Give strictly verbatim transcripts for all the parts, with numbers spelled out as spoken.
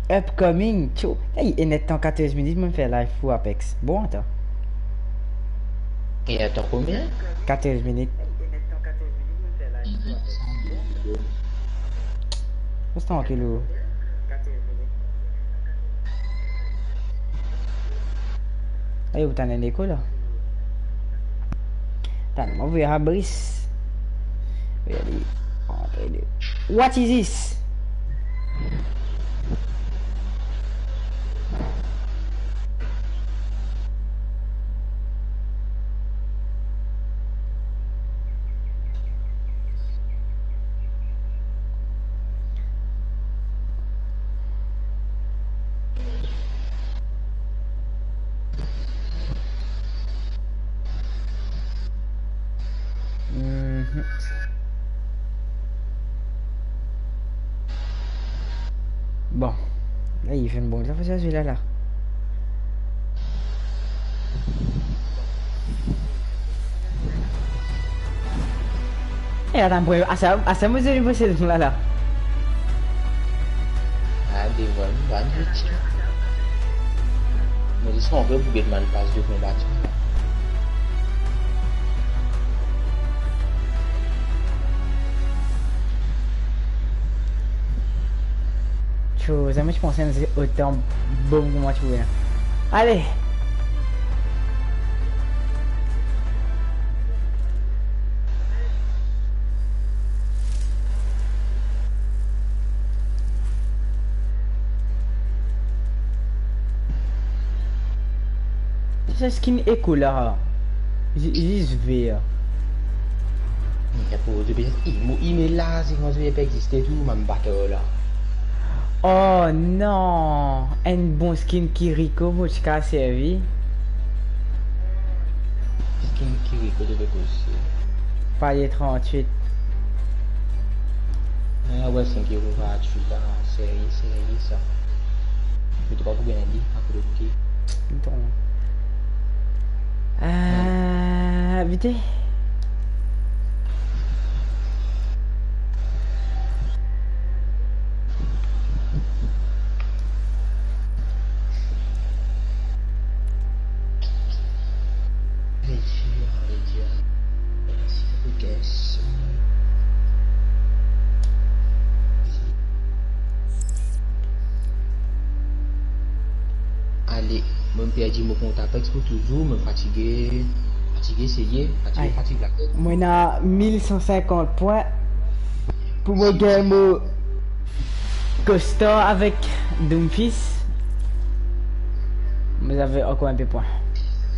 Upcoming, tchou. Ey, enn-er-tan katorz minit, mo'nn fer live pou Apex. Bon, atann. Enn-er-tan konbien? Katorz minit. Res trankil, ou. Ey, ou tann enn eko la. Tann, mo ver Abris. Really? What is this? Mhm. Bon. La, li finn bon, sa, fo sa, sila la. E atann, pou, asa, asa, mo zoli pou se la, la. Ah, devan, bann vit. Mo zis anvi pou get bann pas de konbasan la. Tchou, zame ti panse enn otan bom kouma ti pou vinn. Ale! Sa skin eko la. Zi-, zis ver. Mo email la, se kouma zot pe existe tou, mem bato la. Oh non, enn bon skin Kiriko mo ti kav servi. Skin Kiriko to pe koze? Palier trant-wit. Ah, we, sink euro gratuit la, serye, serye sa. Me to pa pou gagn li, akoz ki? Donk. Ah, vite. Ale, mo perdi mo kont Apex pou touzour, mo fatige, fatige serye, fatige, fatige latet. Mo ena mil san sinkant pwin pou mo gagn mo Ghost Star avek Doomfist. Mo ena ankor enpe pwin.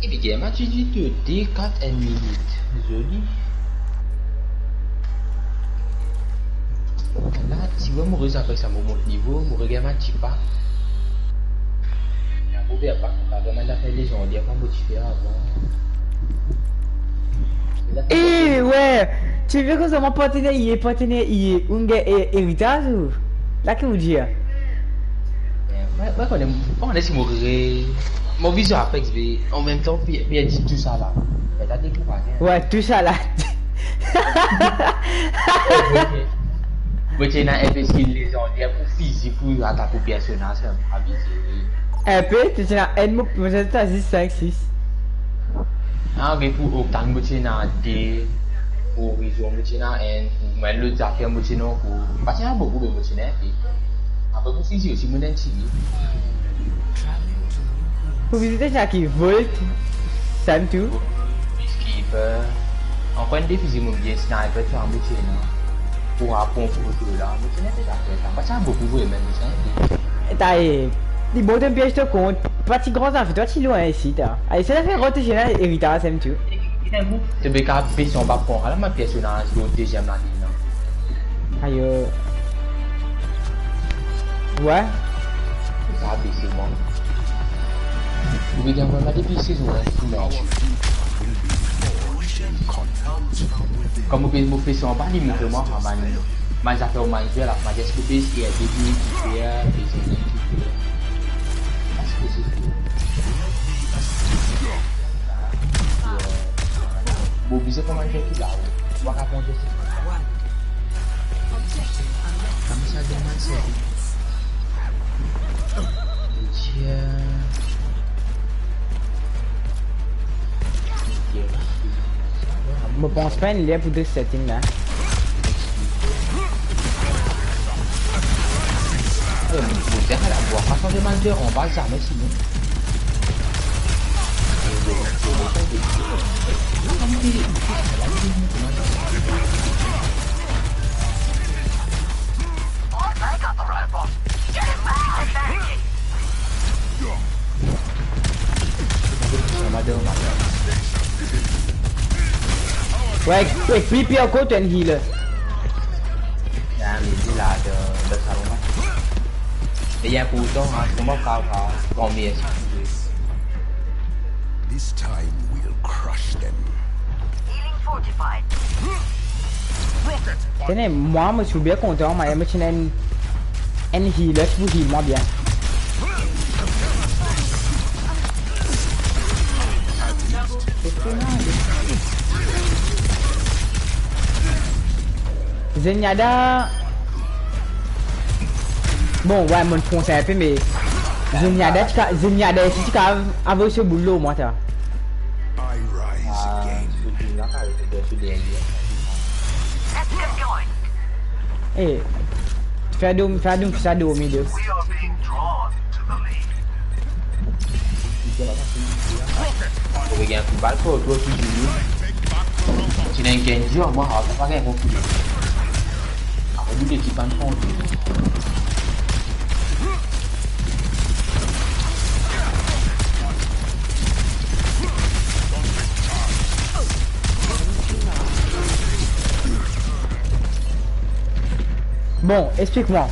Epi gagn match ditou, de kat enn minit. Zoli. La, ti vre, mo rez avek sa, mo mont nivo, mo regagn bann tipa. Mo pe pa, pa vreman zafer lezandar, pa mo ti fer avan. Eh, we, ti ve kouma mo partener, ye partener, ye, ounn gagn, eh, eritaz ou? La ki ou dir? Eh, mwa, mwa, kone, mwa, kone si mo re-, mo vizion Apex, be, an mem tan, pi, pi, tou sa la. Me la dekouraze, hein. We, tou sa la. Mo ti ena enpe skin lezandar pou fizi, pou atak, pou personaz, sa, abize. Enpe, to ti ena enn, mo, mo ti ena zis sink, sis. Ah, me pou Octane, mo ti ena de, pou Horizon, mo ti ena enn, pou, me lot zafer, mo ti ena pou, pa ti ena boukou, me mo ti ena enpe. Apre pou fizi osi, mo ena enn tigit. Pou fizi, to ti ena ki? Volt, Sam tou. Peacekeeper. Ankor enn de fizi mo bien, sniper, sa mo ti ena. Pou aprann pou to la, mo ti ena de zafer sa. Pa ti ena boukou vre mem, sa. Ta, eh, li bon, to bien, to kont. Pa ti gran zafer, to ti lwin isi, ta. Ay, sa zafer, to ti ena eritaz, Sam tou. To pe kav bes anba pran, ala mo personaz, lo deziem lalinn la. Ayo. We. Sa bese mwa. Ou pe gagn mwa depi sezon enn pou mwa. Kan mo pe, mo pe sanba, li montre mwa, ah, man, man zafer, man zwe la, man zwe, eski pe, eski pe, eski pe, eski pe. Eski pe, eski pe. Bon, bizin kouma li fer ki la, ou pa kapav pran zot. Kouma sa, donn mwa servi. Mo pans pa enn ler pou de setting la. Eh, mo, mo, mo, la, mo, pa sanze mal de anba, zame, sinon. Wey, wey, pli pir kot enn healer. Ah, me li la, de, de sa moman. E li inportan, an se moman, par, par, kan me This time we'll crush them. Healing fortified. Tene, mwa, mo ti bien kontan, mwa, mo ti ena enn, enn healer ki pou heal mwa bien. Zenyatta. Bon, wey, mo'nn fons inpe, me Zenyatta ti ka, Zenyatta ti ka avoy so boul lor mwa, ta. I rise again. Eh, fer dom-, fer dom-, fer dormi de. Pou gagn kou bal, fo tou, tou, tou. Ti ena enn Genji, mwa, ah, sa pa gagn kou. Apre, nou lekip bann fon. Bon, explik mwa.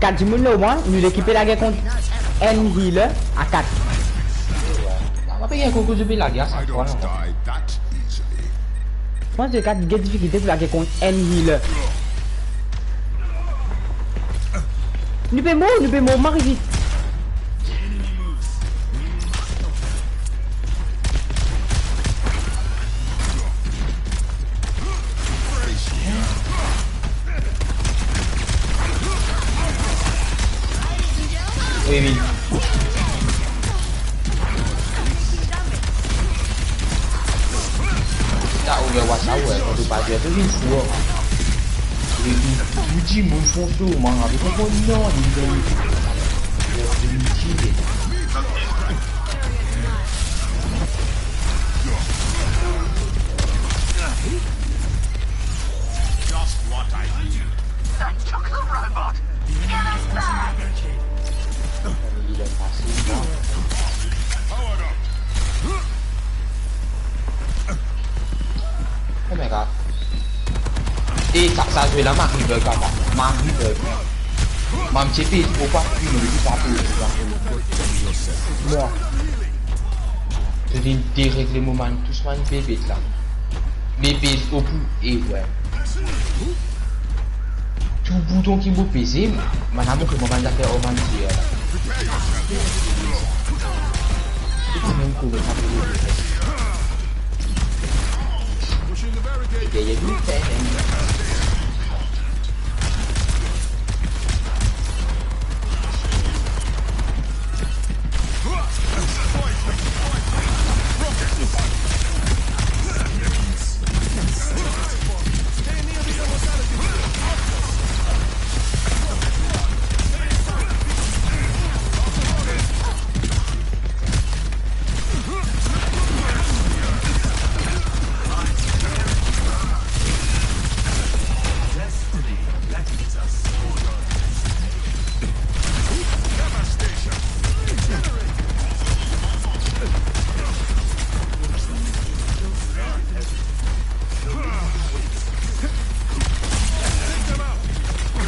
Kat dimoun lor mwa, nou lekip pe lager kont enn healer a kat. Mwa pa pe gagn kou, kou zot pe lager a sak fwa, non. Mwa, zot kat get difikilte pou lager kont enn healer. Nou pe mor, nou pe mor, mari vit. Wi, wi. Sa, ou vinn war sa, wey, kan ou pa dir, to vinn fou, an. Epi, tou dimoun fons lor mwa, avek enn bon non, li vinn, li vinn tir. Just what I need. That took the robot. Get us back. Powered up. Oh my God. E sa, sa zwe la, mari bug, papa. Mari bug. Mwa, mo ti pe tro pa fini, mo ti pa pe, pa pe. Mwa. To vinn deregle mo bann tous bann bebe la. Me pez o pou e, wey. Tou bouton ki mo peze, bann la montre mwa bann zafer, oh, bann zafer la. Ou pa mem kone sa pou deryer nou, fer mem.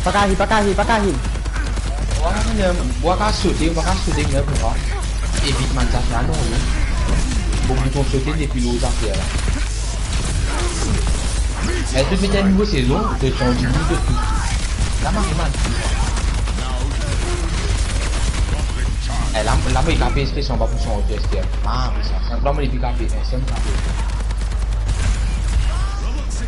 Pa ka heal, pa ka heal, pa ka heal. Wa, wa, wa, wa, sote, wa, sote, mwa, pou mwa. Evit bann zafer la, non, non. Bon, bouton sote depi lor zafer la. Eh, to met enn nouvo sezon, to sanz dimoun, to tou. La, mari mal. Eh, la, la, mwa, li kape espesyal anba pou son tester. Ah, me sa, sinpleman, li pi kape, eh, sinpleman kape.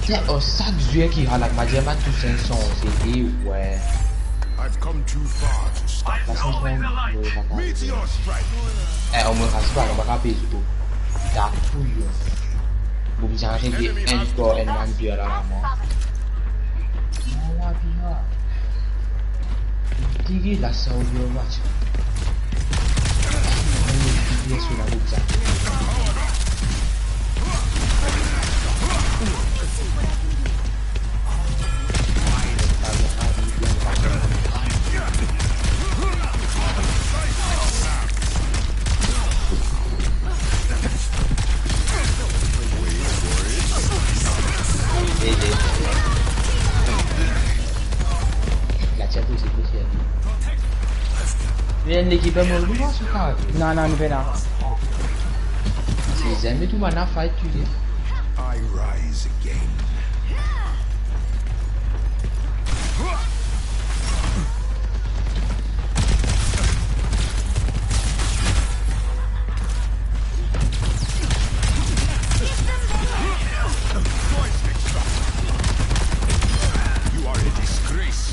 Tiens, oh, sak zwer ki rad la, ma dir, ma tous enn sanze, e wey. I've come too far to stop. Pas nou pran, nou, pa, pa. Eh, omwin, ras pa, nou pa kape, tou. Ta kouyon. Ou bizin reg enn kor enn manager la, mama. Mama, bia. Dege la sa Overwatch. Ayo, F P S la, ou bizin. La tir pou se pou se. Li enn lekip a mor, kouma sa, kare? Non, non, nou pena. Se zame tou bann fight touzour. I rise again. You are a disgrace.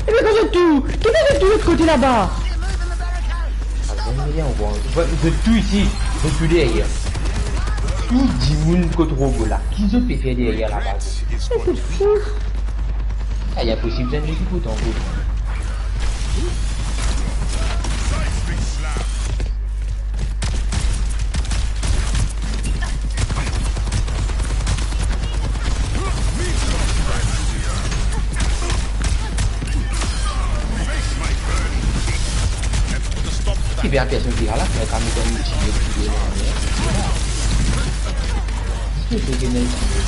Ebe, kouma zot tou? Ki fer zot tou lot kote laba? Zot tou isi, zot tou deryer. Tou dimoun kot robo la. Ki zot pe fer deryer laba, zot? Zot fou. Sa, li inposib, zot tou pou tankou. Ki bien personn ki la, me kan nou konn tire, tire, tire. Ki se ki ena tire?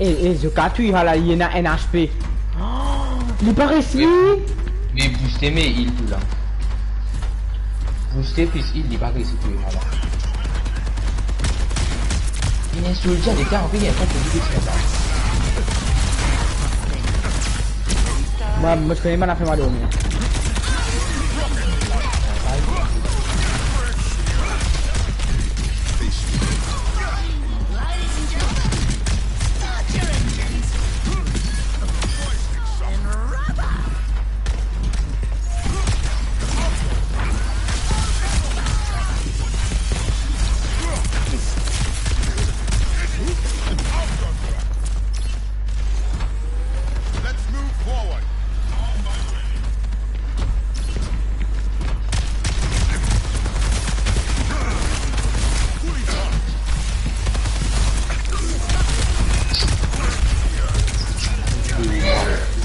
E, e, zot kapav touy la, li ena enn H P. Li pa resi. Me, me booste, me heal tou la. Booste plis heal, li pa resi touy la. Li ena soldier, li ena anvi, li ena anvi de tir la. Mwa, mo, mo kone bann afet mwa dormi.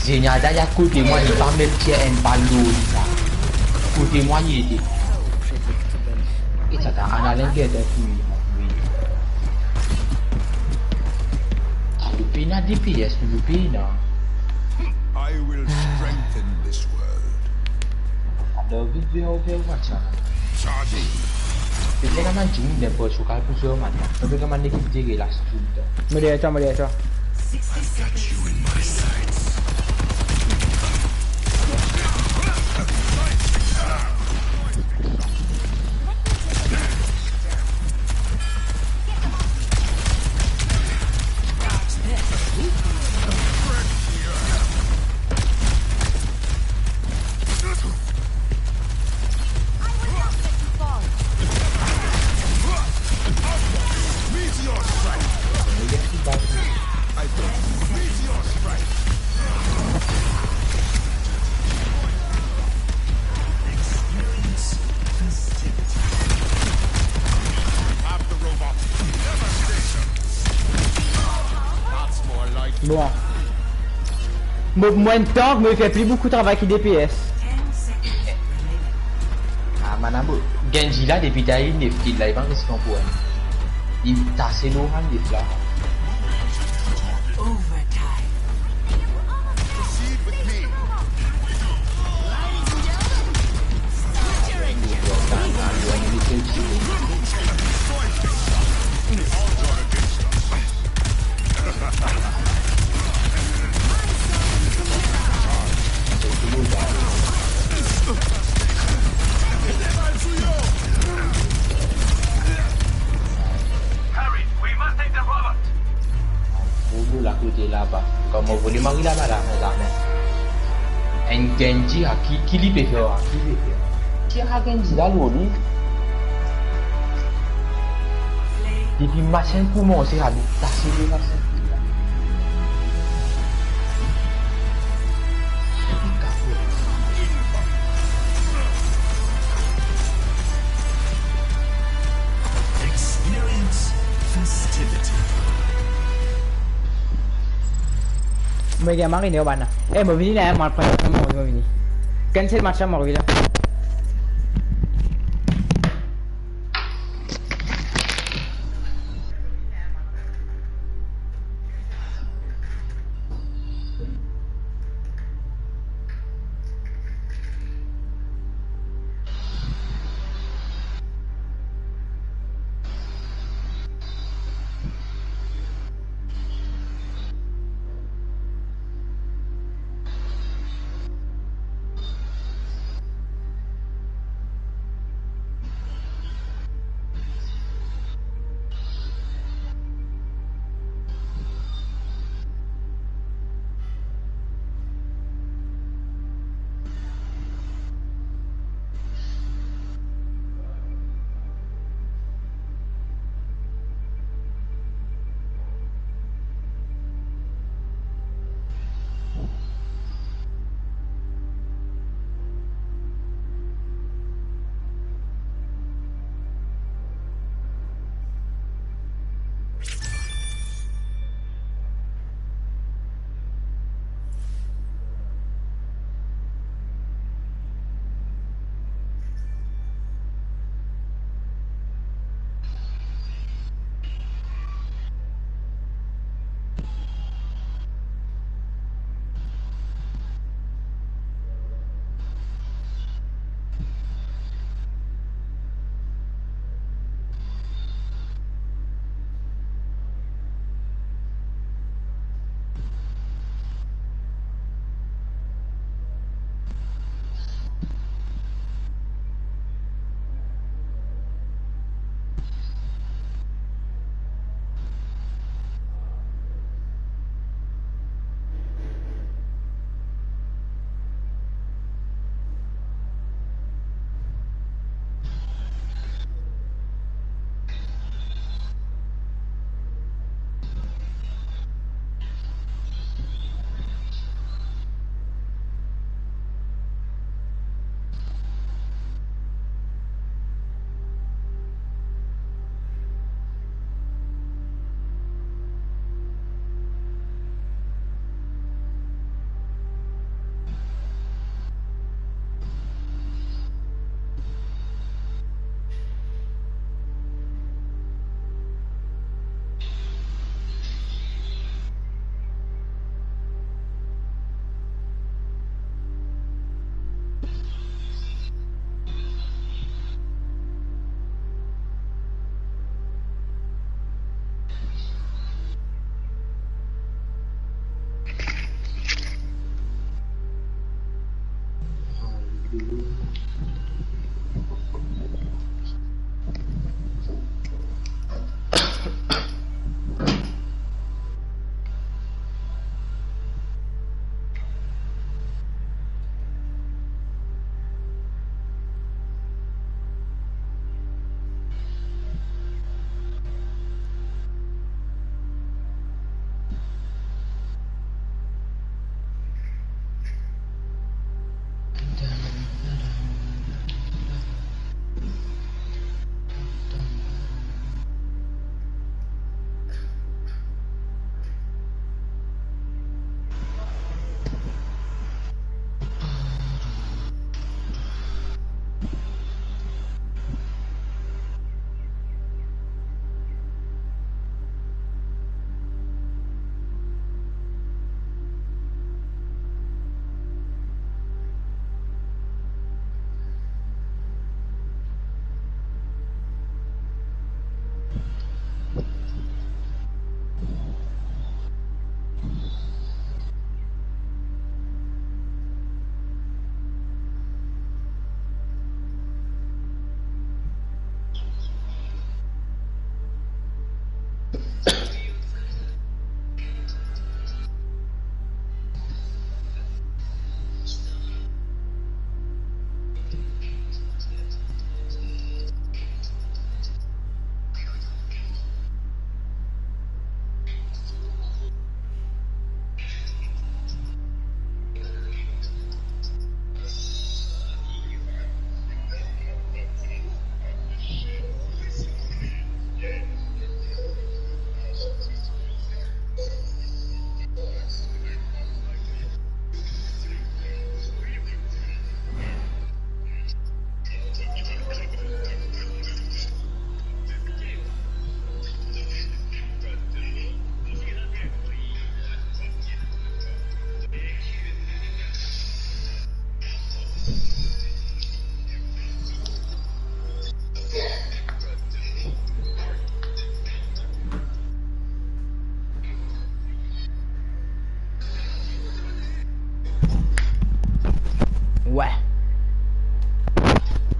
Zenyatta, li akote mwa, li pa mem tir enn bal lor li sa. Kote mwa li ete. E sa ta, Ana Lengeta touy mwa, wi. Sa loupe ena D P S, nou loupe ena. I will strengthen this world. Ador vit vinn Overwatch la. Charging. Se bien la, man, dimoun dan port, so kal pou sor, man. Sa pe kouma lekip de relas toultan. Mo deryer twa, mo deryer twa. I've got you in my sights. Bon. Mo, mo enn tank, mo fer pli boukou travay ki D P S. Ah, man, abo, Genji la, depi talè li nef kill la, li pa resi pran pou enn. Li tase lor enn nef la. Akote laba, kouma mo vole mari laba la, me zame. Enn Genji, a ki, ki li pe fer, a ki li pe fer? Ki a Genji la, lor li? Depi match la koumanse, a li tase le match la. Experience festivity. Mo gagn mari, ne, bann la. Eh, mo vini la, mo pran, mo vini. Cancel match la, mo revini la. Ouais.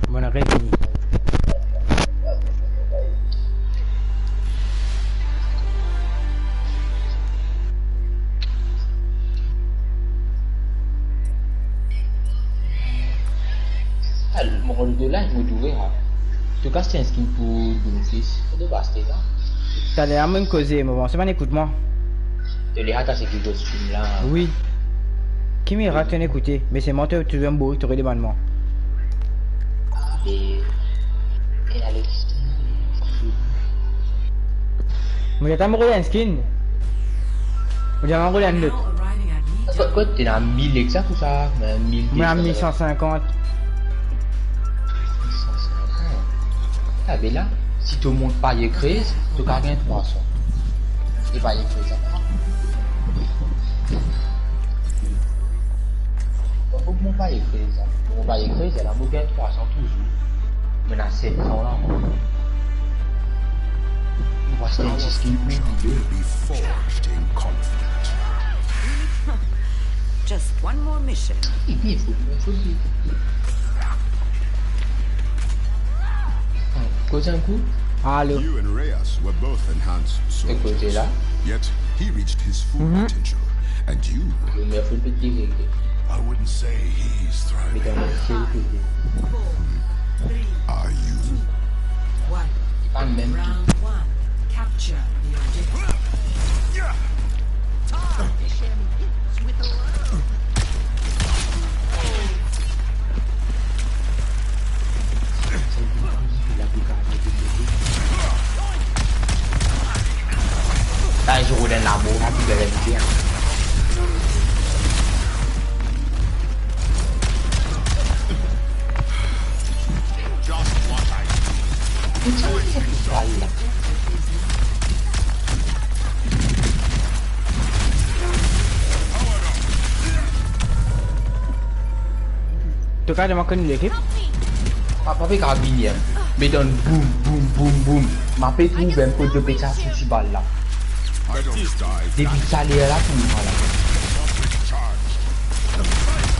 Bon, on a fini. Ah, mo rod de la, mo trouve, ha. An tou ka, se enn skin pou Doomfist. Fode pa aste la. Taler, mo inn koze, mo panse bann ekout mwa. To le hat a se ki kostim la. Wi. Ki mirak to inn ekoute, me se mwa to touzour enn bourik, to demann mwa. E, e Alex. Mo atann mo rod enn skin. Mo atann mo rod enn lot. Kot, kot, to ena mil exact ou sa? Mil, mil san sinkant. San sinkant. Ah, be la, si to mont palier treize, to kapav gagn trwa san. E palier treize, sa. Bon, mo palier treize, sa. Mo palier treize, la, mo gagn trwa san touzour. Mo ena set san la, mwa. Mo aste enn ti skin pou li. Will be forged in conflict. Just one more mission. Li bien fou, li bien fou, li. Ah, koz enn kou. Alo. You and Reyes were both enhanced soldiers. Ekoute la. Yet he reached his full potential, and you, I wouldn't say he's thriving. Are you? Li pa mem ki. Round one. Capture the objective. Sa, li rod enn lamo, la, pou bel invite, hein. To kapav dir mwa ki lekip? Pa, pa pe kapav vini, hein. Me donn boum, boum, boum, boum. Ma pe trouv enn kot to pe tire tou ti bal la. Depi taler la, tou mwa la.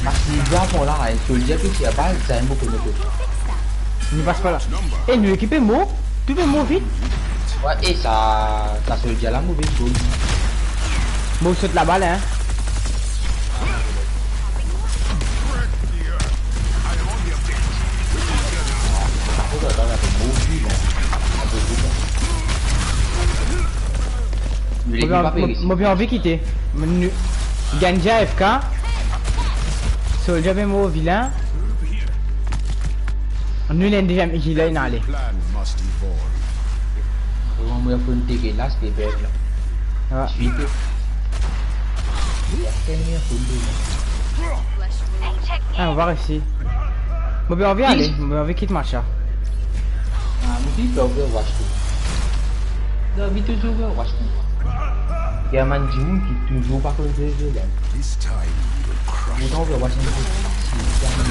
Mas li avan la, hein, soldier ki tir bal, sa enn mo kone kot. Nou pas pa la. E nou ekipe mo, tou pe mo vit. Wi, e sa, sa soldier la move gol. Mo sot labal, hein. Mo pe anvi, mo, mo pe anvi kite. Mo, nou, Genji A F K. Soldier pe mor vilin. Nou, li ena deziem healer, li ale. Plan must evolve. Vremem, mo finn degelas, pe perd la. Ah. Swit. Ah, nou pa resi. Mo pe anvi ale, mo pe anvi kit match la. Ah, mo pe Overwatch tou. Mo anvi touzour Overwatch tou. Ena bann dimoun ki touzour pa konn zwe, zwe la. This time we will crush. Mo dan Overwatch, mo pe fasil.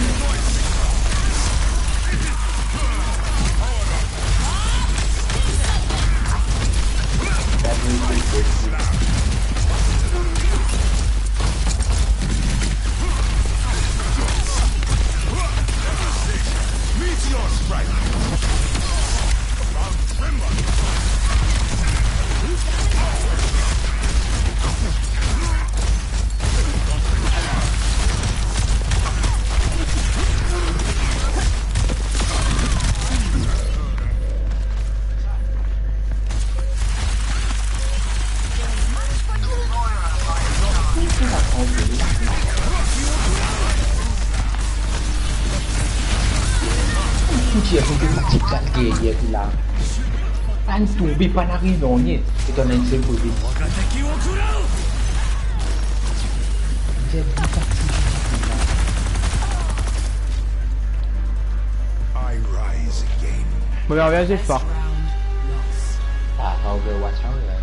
Meteor strike. Fouti, fouti, fouti, kat gerye ki la. Pa'nn tonbe, pa'nn ariv nanye. E to ena enn sel koze. I rise again. Mo pe anvi al zis pa. Ah, Overwatch, ah, wi, wi.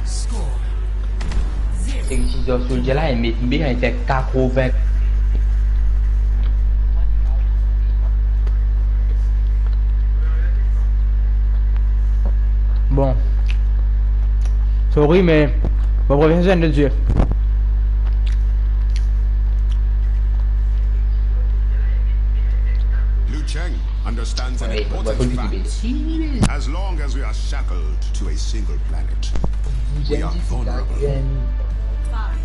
Score. Seki ti zot soldier la, li met mem, li fer katrovin. Bon. Sorry, me mo prefer zwe enn lot zwe. Stands an important fact. As long as we are shackled to a single planet, we are vulnerable. Five,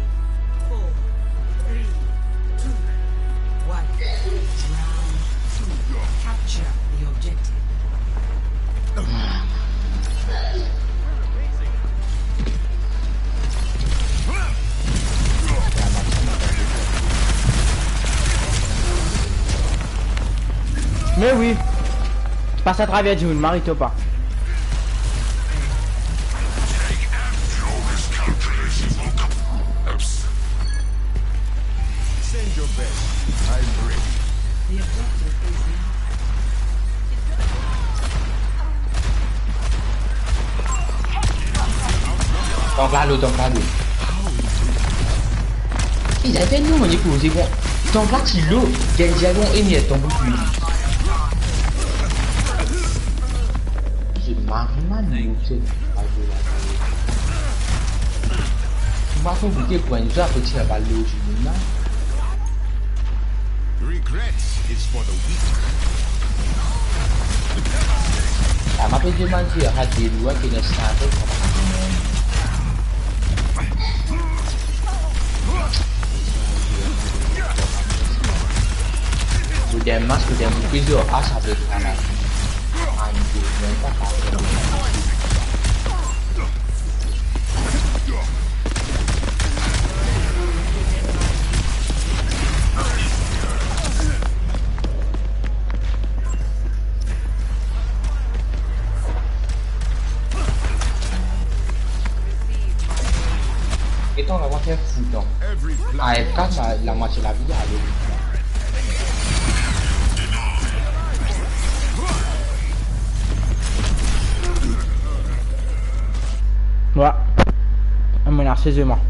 four, three, two, one. Round two. Capture the objective. Me wi, pas atraver dimoun, mari to pa. Send your best. I'm ready. Tank la lo, tank la lo. Li zame fer nou, mo koze bon. Tank la ti lo, gagn dir bon ennmi tonbe pou li. Se marman nou, se pa de la. Mo pa konpran pou enn zwa pou tir bal lo dimoun la. Regret is for the weak. Ah, ma pe demann si rat de lwa ki ena sniper. Ou dan mas, ou dan boukliye, as avek granat. Ah, nou, nou pa kapab. Etan la, mo fer fou tan. A F K, sa, lamwatie lavi ale. Wa. Mo ena sezman.